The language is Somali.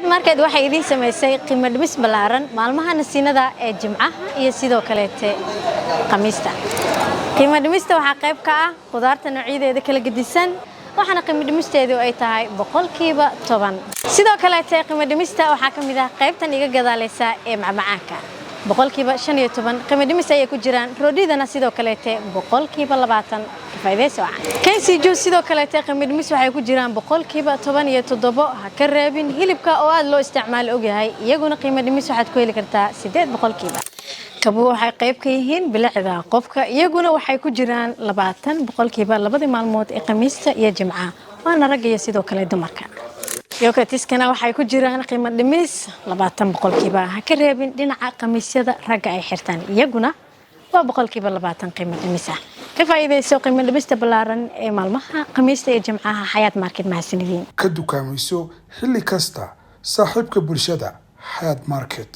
Xayaat Market waxay idiin samaysay qiimo dhimis ballaaran maalmaha nasiinada ee Jimcaha iyo sidoo kaleete Khamiista. Qiimo dhimista waxaa qayb ka ah khudaarta noocyadeeda kala gedisan, waxaana qiimo dhimisteedu ay tahay 10%. Sidoo kaleete qiimo dhimista waxaa ka mid ah qaybtan iga gadaaleysa ee macmacaanka, 15% qiimo dhimis ayay ku jiraan. Roodhidana sidoo kaleete 20%. Ka faa'iidaysi wacan. Kensi juice sidoo kaleete qiimo dhimis waxay ku jiraan 17%. Ha ka reebin hilibka oo aad loo isticmaalo ogyahay, iyaguna qiimo dhimis waxaad ku heli kartaa 8%. Kabuhu waxay qayb ka yihiin bilicda qofka, iyaguna waxay ku jiraan 20% labadii maalmood ee Khamiista iyo Jimcaha, waana ragga iyo sidoo kale dumarka. Yogurtiskana waxay ku jiraan qiimo dhimis 20%. Ha ka reebin dhinaca khamiisyada ragga ay xirtaan, iyaguna waa 20% qiimo dhimis ah. Ka faa'iidayso qiimo dhimista ballaaran ee maalmaha Khamiista iyo Jimcaha. Xayaat Market, mahadsanidin. Ka dukaamayso xilli kasta saaxiibka bulshada, Xayaat Market.